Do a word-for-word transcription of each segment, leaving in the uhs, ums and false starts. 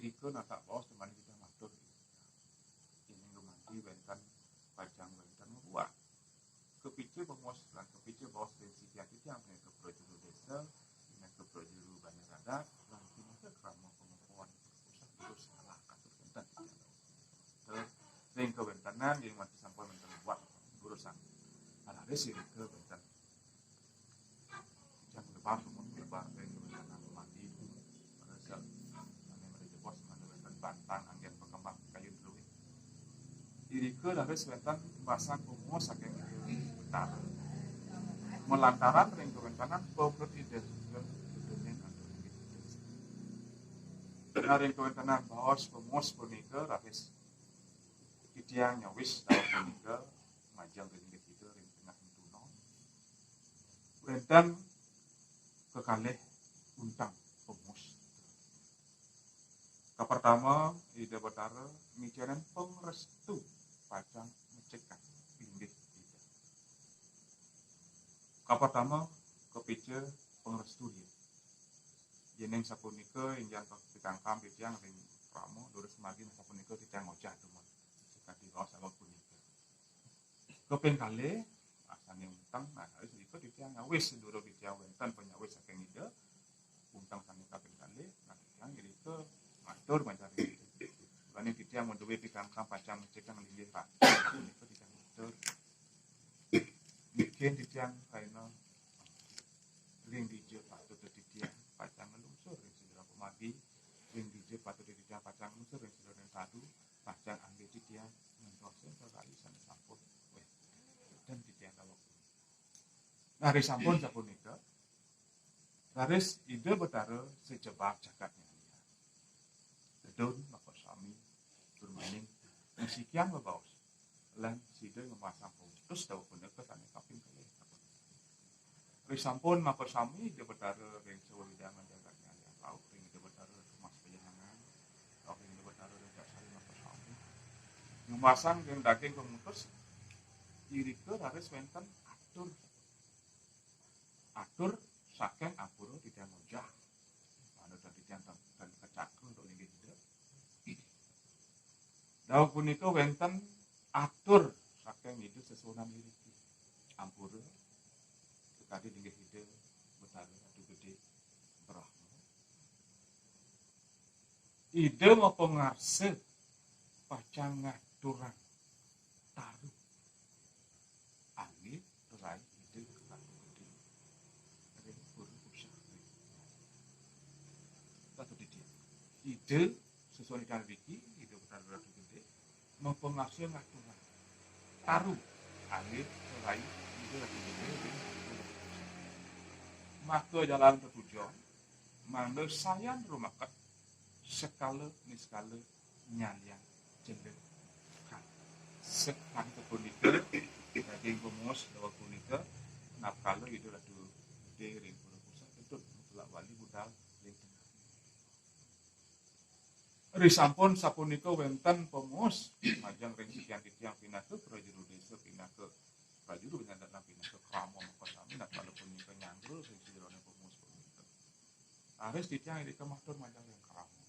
Ika natak baos temani kita matur. Ini rumangki wénten pacang wénten ngebuat. Kepica pengos lan kepica baos ring sikian titiang pinaka prajuru désa, pinaka prajuru banjar adat, lan pinaka krama pangukuhan usah durus kalah katut wénten titiang. Ring kawéntenan yang masih sampun wénten buat durusang. Alaris irika wénten Titiang lebar sumut lebar ring kawéntenan mandi. Pada saat ane mari jebos mangda wénten bantang anggén pakembang kayun druéné. Irika raris wénten basang pumuh saking Betara. Malantaran ring kawéntenan pamrut Ida, Ida nyen antuk inggih Ida. Nah, ring kawéntenan baos pumuh punika raris titiang nyawis daweg punika majeng ring Ida ring tengah tuna. Wénten kekalih unteng pemus. Kapertama, Ida Betara ngicénin pangrestu pacang ngecekang linggih Ida. Kapertama, kepica pangrestu Ida. Yéning sapunika, injan pikangkam titiang ring krama, durus margi sapunika titiang ngojah dumun. Sakadi raos daweg punika. Kaping kalih, asané unteng, nah, raris irika titiang nyawis, durung titiang wénten panyawis saking Ida. Unteng sané kaping kalih, nah, titiang irika matur manjari Ida. Duaning titiang madué pikangkam pacang ngecekang linggih Ratu, punika titiang matur. Mangkin titiang kaina ring dija patut titiang pacang nglungsur ring sira pamargi, ring dija patut titiang pacang nglungsur ring sira ring sadu, pacang anggé titiang ngentosin rerayi sané sampun wénten titiang daweg. Nah, ri sampun sapunika, raris Ida Betara sajebag jagat nyalian. Tedun makasami tur maning ngasikiang bebaos. Lan sida ngemangsang pamutus daweg punika sané kaping kalih. Ri sampun makasami Ida Betara ring sawewidangan jagat nyalian rauh ring Ida Betara Kemas Pajenengan, rauh ring Ida Betara Raja Sari makasami. Ngemangsang ring daging pamutus, irika raris wénten atur. Atur saking ampura titiang ngojah. Manut titiang tan, tan kacaka untuk linggih Ida. Daweg punika wénten atur saking Ida sesuunan iriki. Ampura, sakadi linggih Ida Betara Ratu Gedé Brahma. Ida mapangarsa pacang ngaturang taru. Anggé rai Ida Ratu Gedé ring pura Pusaka. Ratu Gedé. Ida sesuunan iriki, Ida Betara Ratu Gedé, mapangarsa ngaturang taru. Anggé rai Ida Ratu Gedé ring pura Pusaka. Maka jalan tetujon, mangda sayan rumeket, sekala niskala nyalian jendel. Sakadi sapunika, daging pamutus daweg punika, napkala Ida Ratu Gedé ring pura Pusaka, ketut telak wali budal ring tengah. Ri sampun sapunika wénten pamutus majeng ring sikian titiang pinaka prajuru désa, pinaka prajuru banjar adat, pinaka krama makasami, napkala punika nyanggul ring sajeroning pamutus punika. Raris titiang irika matur majeng ring krama.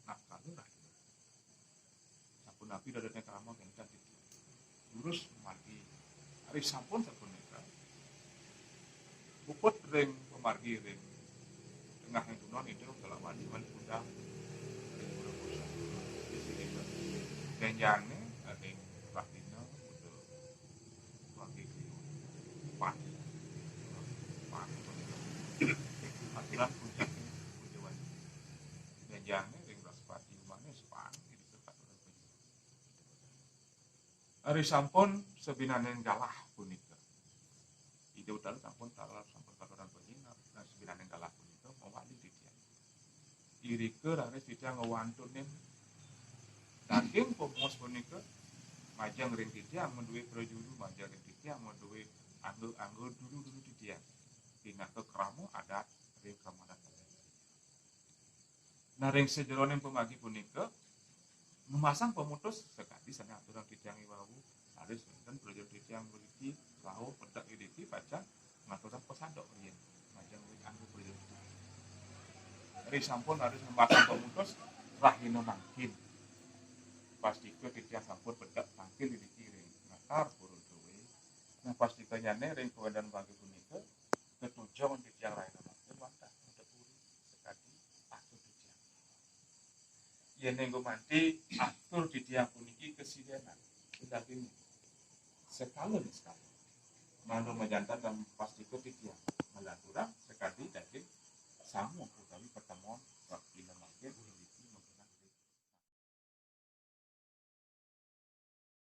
Napkala raris. Sapunapi dadosné krama kénten titiang. Durus margi. Ri sampun sapunika. Puput ring pamargi ring tengahing tuna, Ida Betara wali, wali budal ring pura Pusaka. Bénjangné ring Batina, Ida Wagi Kriya. Pan. Pan. Aturan puncakné puja wali. Bénjangné ring Braspati, umahné Sepang, irika katuran puja. Ri sampun sabinaning galah punika. Ida Betara sampun taler, sampun katuran puja, nah, sabinaning galah punika mawali titiang. Irika raris titiang ngwantunin daging pamutus punika majeng ring titiang madué prajuru, majeng ring titiang madué angga-angga dulu-dulu titiang. Pinaka krama adat ring krama adat. Nah, ring sajeroning pamargi punika, ngemangsang pamutus sakadi sané aturang titiang iwau, raris wénten prajuru titiang mriki, rauh pedek iriki pacang ngaturang pasadok riin, majeng ring angga prajuru titiang. Ri sampun raris ngemangsang pamutus, Rahina mangkin, pastika titiang sampun pedek tangkil iriki ring Mekar Pura Druwe. Nah, pastikanyané ring kawéntenan wargi punika, katujong titiang rahina mangkin wantah ngatepuri sakadi atur titiang. Yén gumanti atur titiang puniki kasidenan, daging sekala niskala. Mangda majanten dalam